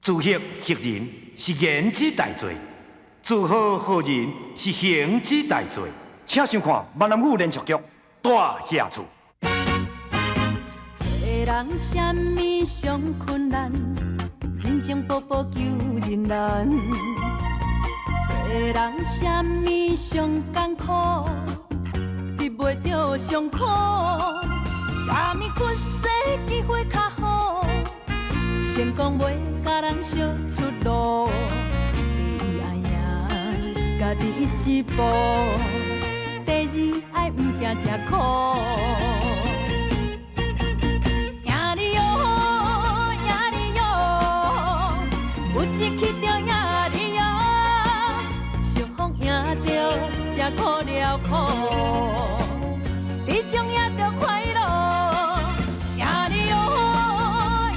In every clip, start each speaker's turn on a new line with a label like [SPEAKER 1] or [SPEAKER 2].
[SPEAKER 1] 自黑黑人是言之大罪，自好好人是行之大罪。請收看閩南語連續劇《大額厝》。
[SPEAKER 2] 做人啥物上困難？人情步步求人難。做人啥物上艱苦？得袂著上苦。啥物屈世機會較好？成功袂共人相出路。第一愛贏家己一步，第二愛毋驚食苦。贏你喲，贏你喲，有志氣就贏你喲，相逢贏著才苦了苦，這種贏著快樂。贏你喲，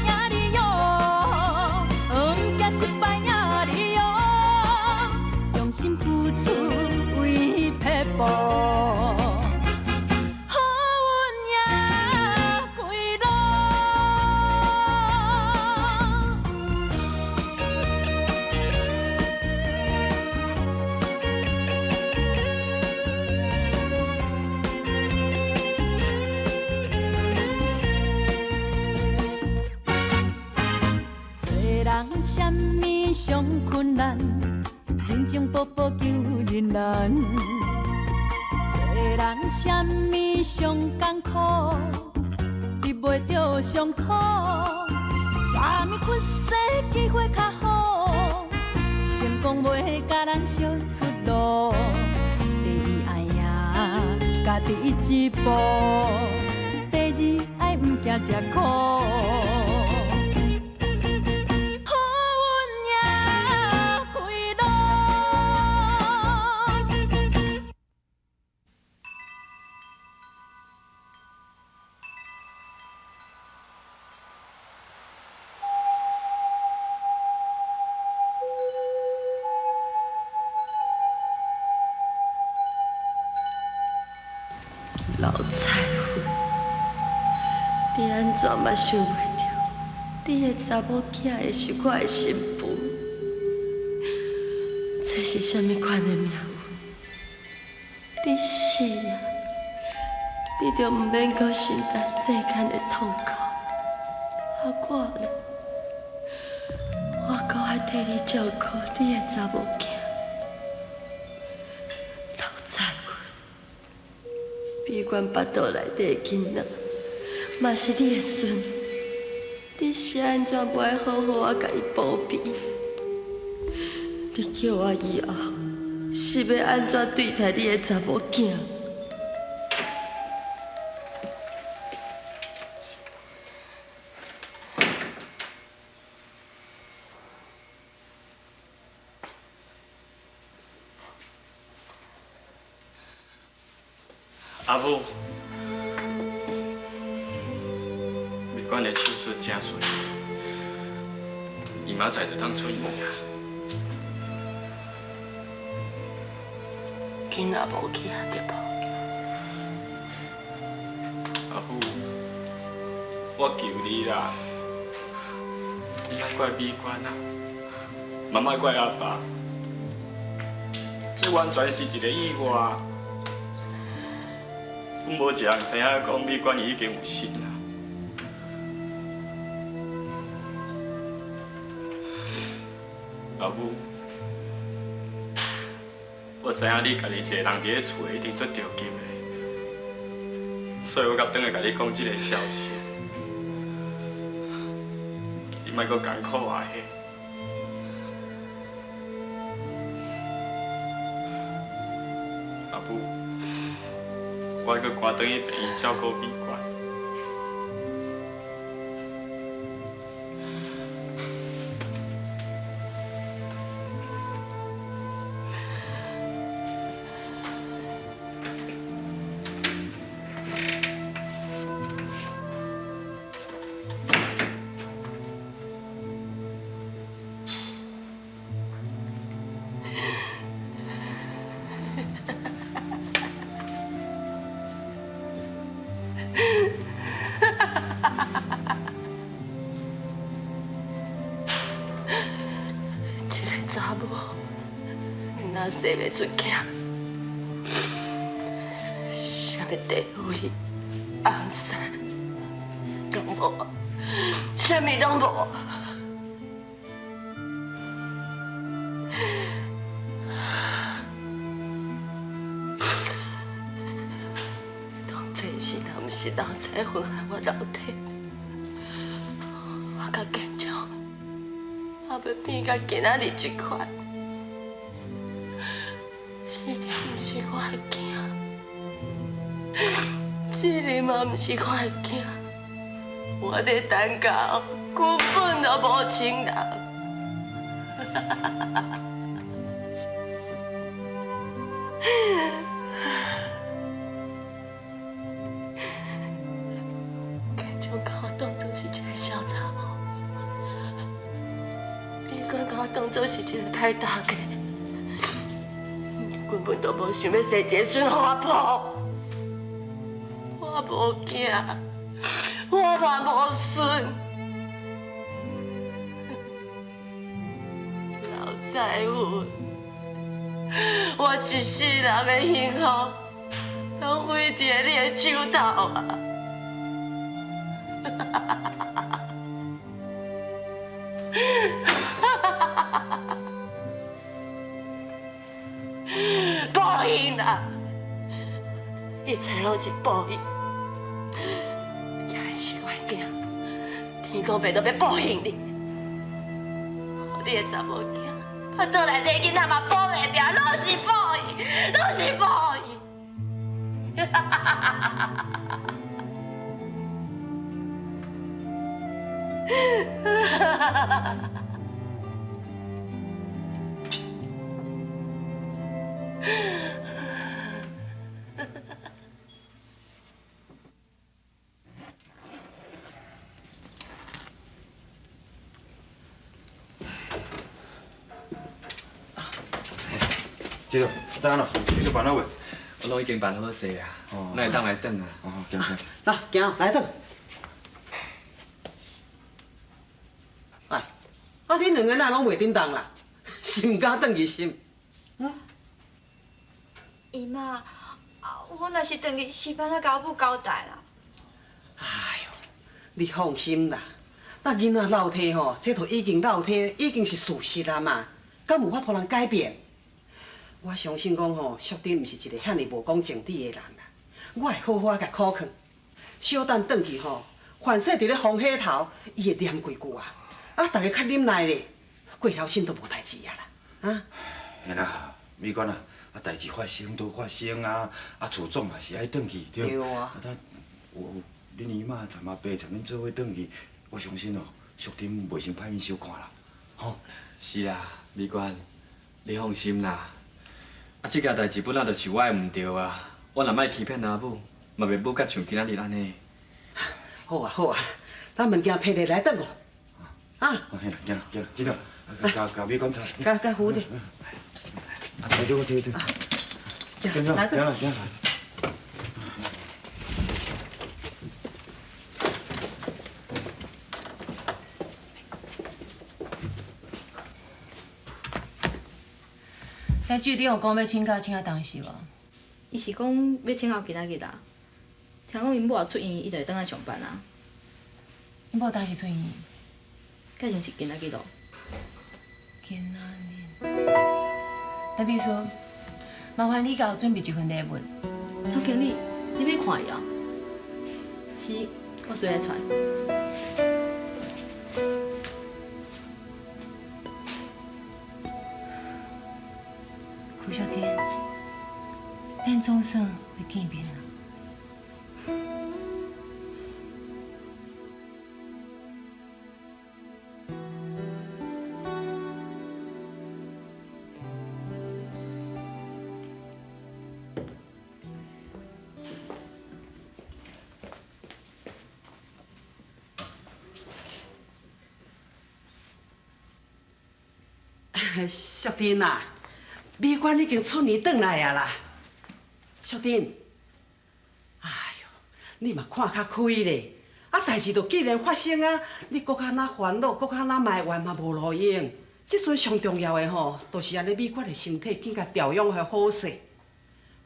[SPEAKER 2] 贏你喲，毋驚失敗贏你喲，用心付出為撇步。好運贏歸路。做人啥物上困難？人情步步求人難。做人啥物上艱苦？得袂著上苦。啥物屈世機會較好？成功袂共人相出路。第一愛贏家己一步，第二愛毋驚食苦。好運贏歸路。
[SPEAKER 3] 老彩雲，你按怎嘛想袂著，你的查某囝會是我的新婦？這是啥物款的命運？你死啊，你就毋免閣承擔世間的痛苦。啊，我呢？我閣愛替你照顧你的查某囝。老彩雲，美娟腹肚內底的囡仔，嘛是你的孫，你是按怎無愛好好仔共伊保庇？你叫我以後是欲按怎對待你的查某囝？
[SPEAKER 4] 阿母，美娟的手術誠順利，伊明仔載就通出院啊。
[SPEAKER 3] 囡仔無去啊，對無？
[SPEAKER 4] 阿母，我求你啦，你莫怪美娟啊，嘛莫怪阿爸，這完全是一個意外。阮無一人知影講美娟伊已經有身啦。阿母，我知影你家己一個人佇咧厝內一定足著急的，所以我才轉來共你講這個消息。你莫閣艱苦啊！阿母，我愛閣趕轉去病院照顧美娟。
[SPEAKER 3] 查某，若生袂出囝，啥物地位、红山，攏無，啥物攏無。當初是若毋是劉彩雲害我流體，我佮建昌也袂變甲今仔日這款。這個毋是我的囝，這个嘛毋是我的囝，我佇陳家根本就無親人。建昌共我當作是一個小查某，美娟共我當作是一個歹大家，根本都無想欲生一个孫予我抱。我無囝，我嘛無孫。劉彩雲，我一世人的幸福，攏毀佇你的手頭啊！報應啦！一切攏是報應。你還是我的囝，天公伯都欲報應你。你的查某囝，腹肚內底囡仔嘛保袂牢，攏是報應，攏是報應。
[SPEAKER 1] 這個等下咯，你去辦好未？
[SPEAKER 4] 我攏已經辦好勢啊，咱會當來轉啊。
[SPEAKER 1] 哦，行行。
[SPEAKER 5] 來，行，來轉。哎，啊，恁兩个哪攏袂振動啦？是毋敢轉去是？
[SPEAKER 6] 姨媽，我若是轉去，是欲按怎共我母交代啦？
[SPEAKER 5] 哎喲，你放心啦，那囡仔落體吼，這都已經落體，已經是事實啦嘛，敢有法度通改變？我相信講吼，淑珍毋是一個遐爾無講情理的人啦。我會好好仔共苦勸，小等轉去吼，凡勢佇咧烽火頭，伊會念幾句啊，啊，逐家較忍耐咧，過了身就無代誌啊啦，啊。
[SPEAKER 1] 嘿啦，美娟啊，啊，代誌發生都發生啊，啊，厝總嘛是愛轉去，對。
[SPEAKER 5] 對啊。
[SPEAKER 1] 啊，有恁姨媽摠阿伯摠恁做伙轉去，我相信哦，淑珍袂傷歹面相看啦，吼。
[SPEAKER 4] 是啦，美娟，你放心啦。啊，這件代誌本來就是我的毋對啊，我若莫欺騙阿母，嘛袂母甲像今仔日按呢。
[SPEAKER 5] 好啊好啊，咱物件提咧來轉哦。啊。
[SPEAKER 1] 嘿啦，行啦行啦，這條，共共美娟擦。
[SPEAKER 5] 共共扶者。
[SPEAKER 1] 來這我提提。行啦行啦行啦。
[SPEAKER 7] 台主，你有講欲請假請到當時無？
[SPEAKER 8] 伊是講欲請到今仔日啦，聽講𪜶某若出院，伊就會轉來上班啊。
[SPEAKER 7] 𪜶某當時出院？
[SPEAKER 8] 敢像是今仔日咯。
[SPEAKER 7] 今仔日。陳秘書，麻煩你共我準備一份禮物。
[SPEAKER 8] 總經理，你欲看伊哦？是，我隨來傳。
[SPEAKER 7] 柯小姐，咱總算會見面啦。
[SPEAKER 5] 淑珍啊，美娟已經出年轉來啊啦。淑珍，哎喲，你嘛看較開咧，啊，代誌就既然發生啊，你閣較那煩惱，閣較那埋怨嘛無路用。這陣上重要的吼，就是按呢美娟的身體緊共調養予好勢。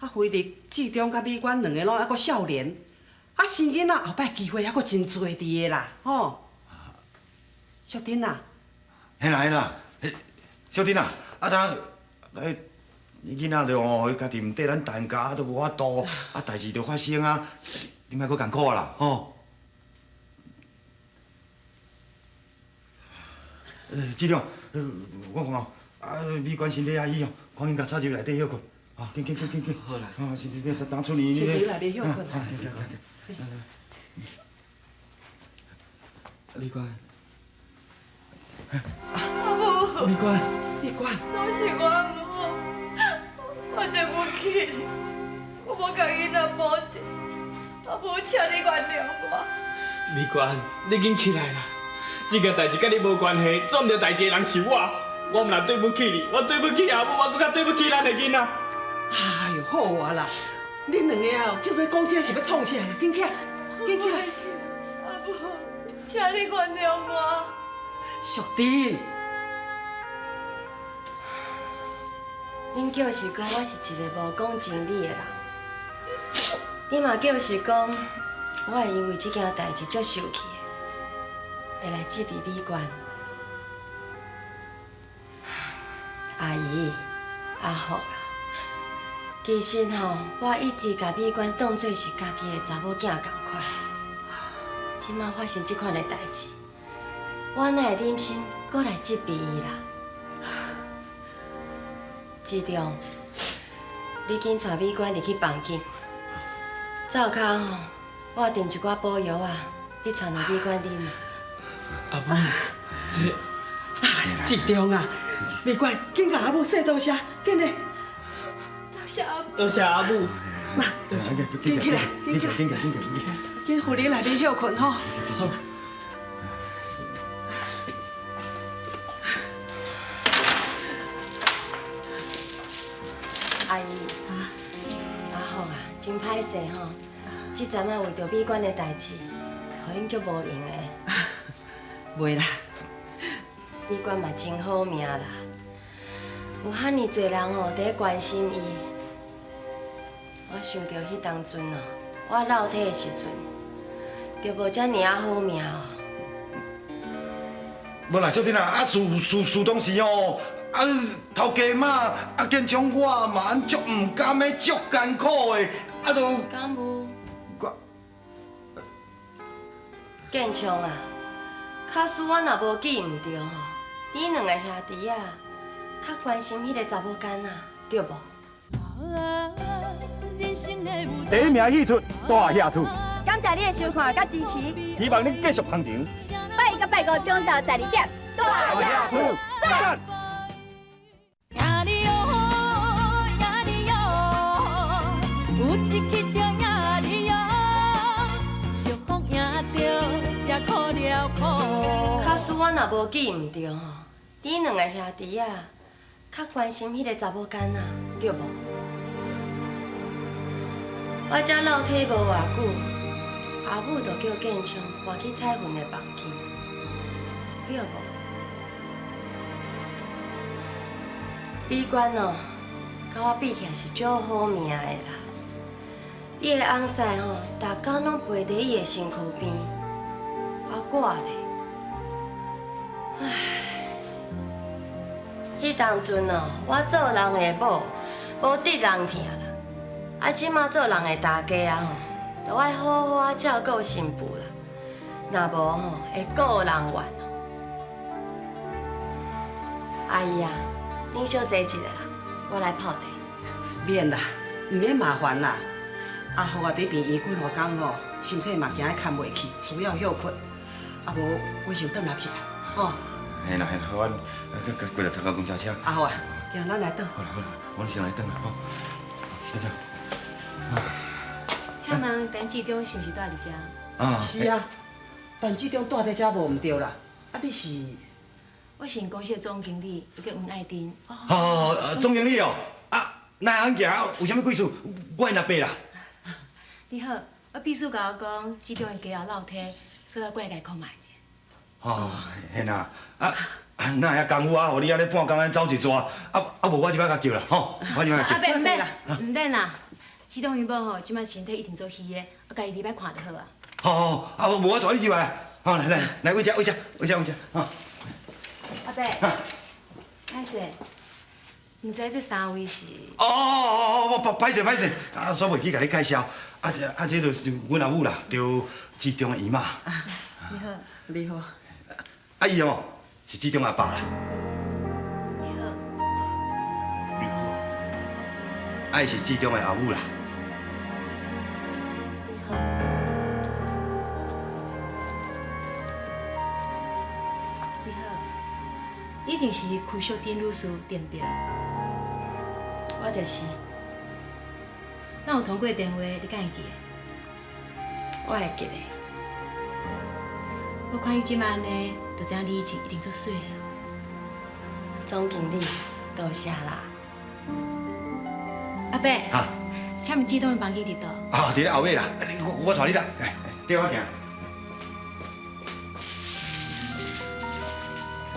[SPEAKER 5] 啊，非得志忠佮美娟兩个攏猶閣少年，啊，生囡仔後擺機會猶閣真濟佇个啦，吼。淑珍啊，
[SPEAKER 1] 嘿啦嘿啦，淑珍啊，啊當，彼囡仔就吼，伊家己毋綴咱代家，都無法度，啊，代誌就發生啊，你莫閣艱苦啦，吼。志忠，我看啊，美娟身體猶許哦，趕緊共插入內底歇睏，啊，緊緊緊緊緊。
[SPEAKER 4] 好啦。
[SPEAKER 1] 啊，是你等出年。
[SPEAKER 5] 身體內底歇睏。
[SPEAKER 1] 啊，行行行。
[SPEAKER 4] 美娟。
[SPEAKER 3] 阿母。
[SPEAKER 4] 美娟。
[SPEAKER 5] 美娟。
[SPEAKER 3] 攏是我毋好，我對不起你，我無共囡仔保證，阿母，請你原諒我。
[SPEAKER 4] 美娟，你緊起來啦！這件代誌佮你無關係，做毋對代誌的人是我，我毋但對不起你，我對不起阿母，我閣較對不起咱的囡仔。
[SPEAKER 5] 哎喲，好啊啦，恁兩个哦，這陣講這是欲創啥啦？緊起來，緊起來！
[SPEAKER 3] 阿母，請你原諒我。
[SPEAKER 5] 淑珍，
[SPEAKER 3] 恁就是講我是一個無講情理的人，你嘛就是講我會因為這件代誌足受氣的，會來責備美娟。阿姨、阿福啊，其實吼，我一直共美娟當做是家己的查某囝仝款。這馬發生這款的代誌，我哪會忍心閣來責備伊啦？志忠，你緊帶美娟入去房間，灶跤吼，我訂一寡補藥啊，你傳予美娟啉。
[SPEAKER 4] 阿母，這……
[SPEAKER 5] 志忠啊，美娟，緊共阿母說多謝，緊來。
[SPEAKER 3] 多謝阿母。
[SPEAKER 4] 多謝阿母。
[SPEAKER 5] 來，緊起來，緊起來，
[SPEAKER 1] 緊起來，緊起來，
[SPEAKER 5] 緊扶你內面歇睏吼。
[SPEAKER 4] 好。
[SPEAKER 3] 阿姨，阿福啊，真歹勢吼，這陣仔為著美娟的代誌，予恁足無閒的。
[SPEAKER 5] 袂啦，
[SPEAKER 3] 美娟嘛真好命啦，有遐爾濟人吼佇咧關心伊。我想著彼當陣哦，我落體的時陣，就無遮爾仔好命哦。
[SPEAKER 1] 無啦，淑珍啊，啊事事事當時哦，啊頭家媽啊建昌我嘛按足毋甘的，足艱苦的，啊就。
[SPEAKER 3] 敢有？
[SPEAKER 1] 我。
[SPEAKER 3] 建昌啊，假使我若無記毋著吼，你兩個兄弟啊，較關心彼個查某囡仔，對無？
[SPEAKER 1] 第一名戲出大俠厝。
[SPEAKER 6] 感謝你的收看佮支持，
[SPEAKER 1] 希望恁繼續捧場。
[SPEAKER 6] 拜一佮拜五中晝12點，大俠厝讚。
[SPEAKER 3] 假使我若無記毋著吼，你兩個兄弟啊，較關心彼個查某囡仔，對無？我才落體無偌久，阿母就叫建昌搬去彩雲的房間，對無？美娟哦，佮我比起來是足好命的啦。伊的翁婿吼，逐工攏陪佇伊的身軀邊，啊我咧，唉，彼當陣哦，我做人的某，無得人疼啦。啊，這馬做人的大家啊吼，都愛好好啊照顧新婦啦，若無吼會顧人怨。阿姨啊，恁小坐一下啦，我來泡茶。
[SPEAKER 5] 免啦，毋免麻煩啦。阿福啊，佇病院幾若工吼，身體嘛驚得堪袂去，需要歇睏。啊無，我先轉來去啊，吼。
[SPEAKER 1] 嘿啦嘿啦，阮過來搭個公交車。
[SPEAKER 5] 阿福啊，行，咱來轉。
[SPEAKER 1] 好啦好啦，阮先來轉啦，吼。小姐。
[SPEAKER 7] 請問陳志忠是毋是住佇遮？
[SPEAKER 1] 啊，
[SPEAKER 5] 是啊，陳志忠住佇遮無毋對啦。啊，你是？
[SPEAKER 7] 我是𪜶公司的總經理，我叫黃愛珍。
[SPEAKER 1] 哦，總經理哦，啊，哪會按行？有啥物貴事？我𪜶阿伯啦。
[SPEAKER 7] 你好，我秘書共我講，志忠𪜶家後落體，所以我過來共伊看覓者。
[SPEAKER 1] 哦，嘿啦，啊，啊，哪会遐功夫啊？予你按呢半工按呢走一逝，啊啊无我這擺共叫啦，吼，我這擺共叫。
[SPEAKER 7] 阿伯毋免，毋免啦。志東伊某吼，這擺身體一定足虛的，啊，家己禮拜看就好啊。
[SPEAKER 1] 好好好，啊無我帶你入來，好來來來，位遮位遮位遮位遮，吼。
[SPEAKER 7] 阿伯，歹勢，毋知這三位是？
[SPEAKER 1] 哦哦哦哦，歹勢歹勢，啊，煞袂記共你介紹，啊這啊這就是阮阿母啦，著志中的姨媽。
[SPEAKER 7] 你好。
[SPEAKER 5] 你好。
[SPEAKER 1] 啊伊哦，是志中阿爸啦。
[SPEAKER 7] 你好。
[SPEAKER 1] 你好。啊伊是志中的阿母啦。
[SPEAKER 3] 你好。
[SPEAKER 7] 你好。你一定是柯淑珍女士對毋對？
[SPEAKER 3] 我就是。
[SPEAKER 7] 咱有通過電話，你敢會記得？
[SPEAKER 3] 我會記得。
[SPEAKER 7] 我看你這擺按呢，就知影你以前一定足媠的。
[SPEAKER 3] 總經理，多謝啦。
[SPEAKER 7] 阿伯，請問志東的房間佇佗？
[SPEAKER 1] 啊，佇咧後尾啦。我帶你來，綴我行。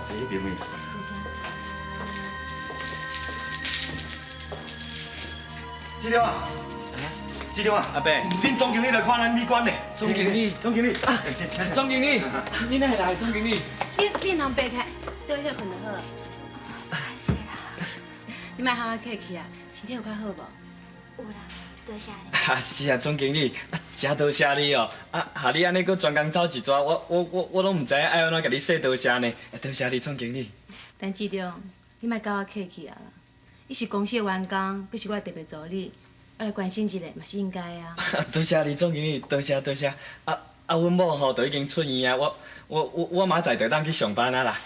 [SPEAKER 1] 佇彼邊。志中啊，志中啊，
[SPEAKER 4] 阿伯，
[SPEAKER 1] 恁總經理來看咱美觀呢。
[SPEAKER 4] 總經理，
[SPEAKER 1] 總經理，
[SPEAKER 4] 總經理，你哪會來？總經理，
[SPEAKER 7] 你通爬起來，倒去歇睏就好。你莫喊我客氣啊，身體有較好無？
[SPEAKER 6] 有啦，多謝你。
[SPEAKER 4] 啊是啊，總經理，真多謝你哦！啊，予你按呢閣專工走一逝，我攏毋知影愛按怎共你說多謝呢。多謝你，總經理。
[SPEAKER 7] 陳志中，你莫佮我客氣啊啦！你是公司的員工，閣是我的特別助理，我來關心一下嘛是應該啊。
[SPEAKER 4] 多謝你，總經理，多謝多謝。啊啊，阮某吼都已經出院啊，我明仔載就當去上班啊啦。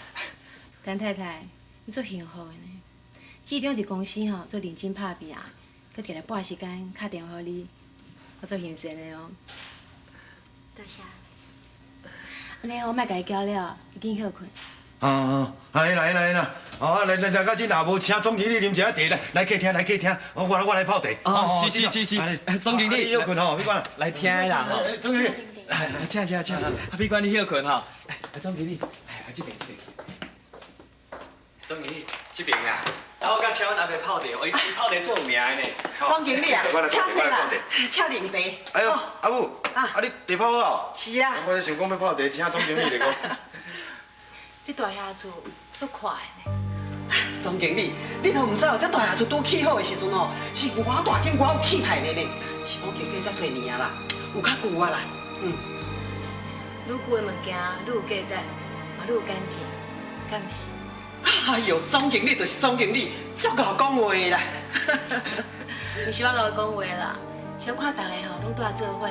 [SPEAKER 7] 陳太太，你足幸福的呢。志中佇公司吼足認真拍拚，閣定定撥時間敲電話予你，我足欣羨的哦。
[SPEAKER 6] 多謝。
[SPEAKER 7] 按呢我莫共伊攪了，伊緊歇睏。
[SPEAKER 1] 啊啊，來來來啦！哦，來來來到這，若無請總經理啉一下茶來，來客廳來客廳，我來泡茶。
[SPEAKER 4] 哦，是是是是，總經理，
[SPEAKER 1] 你歇睏吼，美觀。
[SPEAKER 4] 來聽的啦吼。
[SPEAKER 1] 總經理，
[SPEAKER 4] 來請請請，啊美觀你歇睏吼。來總經理，來這邊這邊。總經理，這邊啊，啊我佮請阮阿伯泡茶，伊泡茶足有名的呢。
[SPEAKER 5] 總經理啊，請坐啦，請啉茶。
[SPEAKER 1] 哎喲，阿母，啊你茶泡好？
[SPEAKER 5] 是啊。
[SPEAKER 1] 我想講欲泡茶，請總經理來講。
[SPEAKER 7] 這大廈厝足闊的呢。
[SPEAKER 5] 總經理，你都毋知哦，這大廈厝拄起好的時陣哦，是偌大間，偌有氣派的呢。是講經過遮濟年啊啦，有較舊啊啦。嗯。
[SPEAKER 7] 愈舊的物件愈有價值，嘛愈有感情，敢毋是？
[SPEAKER 5] 哎喲，總經理就是總經理，足𠢕講話的啦。
[SPEAKER 7] 毋是我𠢕講話啦，是我看逐个吼攏蹛做伙，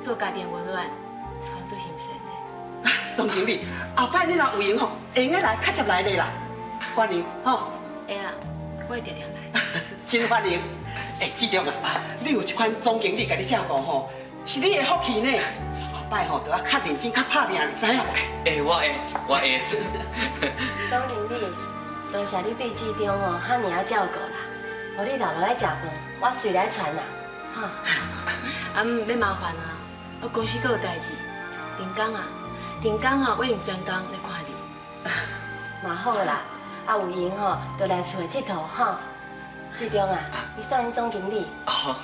[SPEAKER 7] 做家庭溫暖，吼足欣羨的。
[SPEAKER 5] 總經理，後擺你若有閒吼，會用得來較捷來咧啦，歡迎吼。
[SPEAKER 7] 會啦，我會定定來。
[SPEAKER 5] 真歡迎。欸，志中啊，你有這款總經理共你照顧吼，是你的福氣呢。後擺吼，就愛較認真、較拍拚，你知影無？
[SPEAKER 4] 會，我會，我會。
[SPEAKER 3] 總經理，多謝你對志中哦，遐爾仔照顧啦。予你留落來食飯，我隨來傳啦，哈。
[SPEAKER 7] 啊，毋免麻煩啊，我公司閣有代誌，頂工啊，頂工啊，我一定專工來看你。
[SPEAKER 3] 嘛好啦，啊有閒吼，就來厝內𨑨迌哈。志中啊，你送恁總經理。
[SPEAKER 4] 好。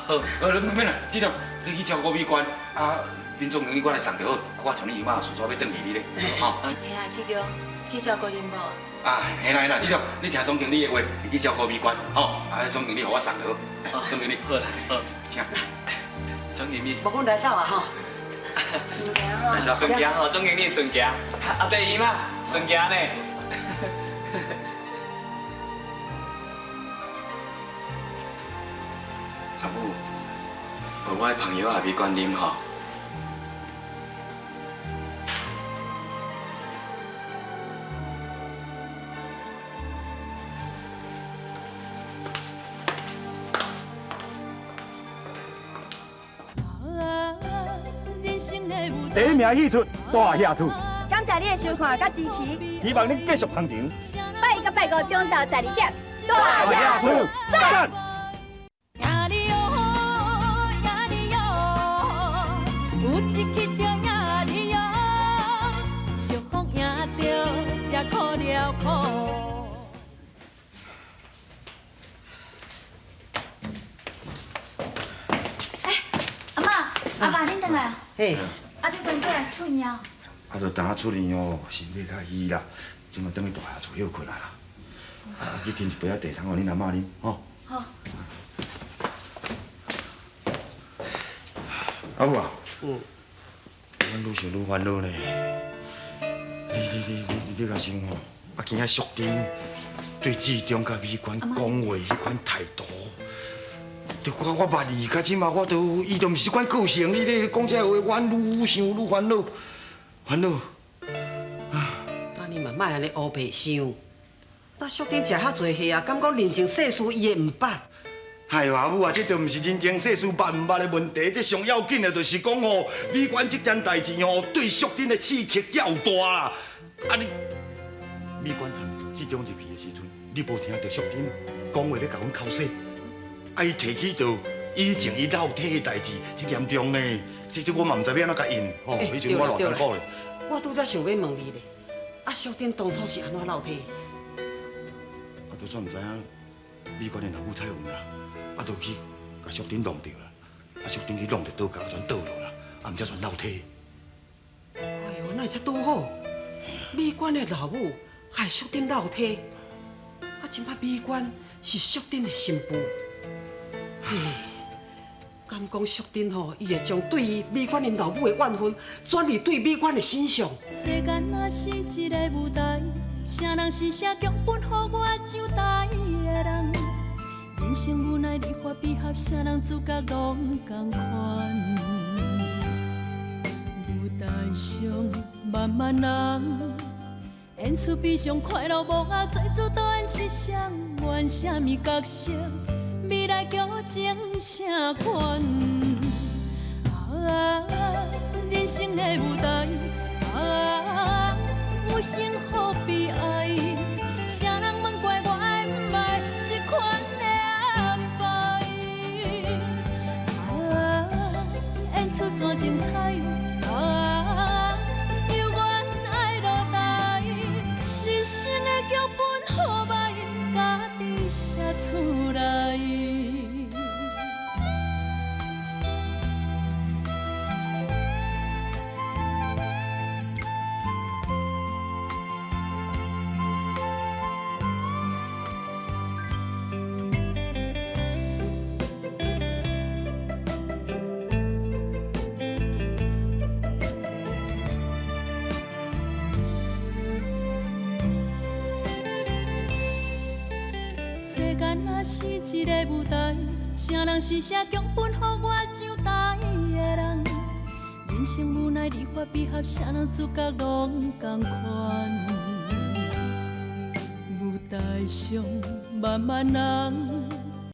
[SPEAKER 1] 免啦，志中，你去照顧美觀，啊，恁總經理我來送就好，我像你姨媽順續欲轉去你咧，吼。
[SPEAKER 7] 嘿啦，志中，去照顧恁某。
[SPEAKER 1] 啊，嘿啦嘿啦，志中，你聽總經理的話，你去照顧美觀，吼，啊，總經理予我送就好。總經理，
[SPEAKER 4] 好啦，好，
[SPEAKER 1] 請。
[SPEAKER 4] 總經理。
[SPEAKER 5] 無阮來走啊吼。
[SPEAKER 4] 來走。順行吼，總經理順行。阿伯姨媽，順行呢。阿母，無我的朋友也美觀啉吼。
[SPEAKER 9] 第一名戲出大廈厝，
[SPEAKER 6] 感謝你的收看佮支持，
[SPEAKER 9] 希望恁繼續捧場。
[SPEAKER 6] 拜一佮拜五中晝12點，
[SPEAKER 9] 大廈厝讚。
[SPEAKER 2] 贏你喲，贏你喲，有一去就贏你喲，相逢贏著才苦了苦。苦。
[SPEAKER 6] 阿嬤，阿爸，恁转来啊？
[SPEAKER 5] 嘿。
[SPEAKER 6] 啊，你关过来出院啊？
[SPEAKER 1] 啊，就当出院哦，身体较虚啦，这马转去大侠厝歇睏啊啦。啊，去添一杯仔茶通予恁阿嬤啉，吼。
[SPEAKER 6] 好。
[SPEAKER 1] 阿母啊。嗯。阮愈想愈烦恼呢。你共想吼，啊，今仔淑珍对志忠佮美娟讲话彼款态度，就我捌伊，到这马我都伊都毋是这款个性，你咧讲这话，阮愈想愈烦恼，烦恼。
[SPEAKER 5] 啊，你嘛莫按呢乌白想。那淑珍食遐济虾啊，敢讲人情世事伊会毋捌？
[SPEAKER 1] 哎哟，阿母啊，这就毋是人情世事捌毋捌的问题，这上要紧的就是讲吼，美娟这件代志吼，对淑珍的刺激才有大啦。啊你，美娟从志忠入去的时阵，你无听著淑珍讲话咧共阮口舌，啊伊提起著以前伊落体的代志，这严重呢，这我嘛毋知欲按怎共应吼，彼阵我偌艰苦咧。
[SPEAKER 5] 我拄才想欲问你咧，啊淑珍当初是按怎落体？
[SPEAKER 1] 啊，当初毋知影美娟的老母彩云啦，啊，就去共淑珍弄著啦，啊，淑珍去弄著倒角，全倒落啦，啊，毋才全落体。
[SPEAKER 5] 哎哟，哪会遮拄好？美娟的老母害淑珍落体，啊，这摆美娟是淑珍的新妇，嘿，敢讲淑珍吼，伊会将对美娟𪜶老母的怨恨转移对美娟的身上。
[SPEAKER 2] 世间若是一个舞台，啥人是写剧本予我上台的人？人生无奈离合悲合，啥人主角拢仝款。舞台上万万人，演出悲伤快乐幕后，最主导演是谁？演啥物角色？未来剧情谁管？啊，人生的舞台，啊，有幸福悲哀，啥人问过我爱毋爱这款的安排？啊，演出怎精彩？啊，犹原爱落台，人生的剧本好歹，家己写出来。世间若是一个舞台，啥人是写剧本予我上台的人？人生无奈离合悲合，啥人主角拢仝款。舞台上万万人，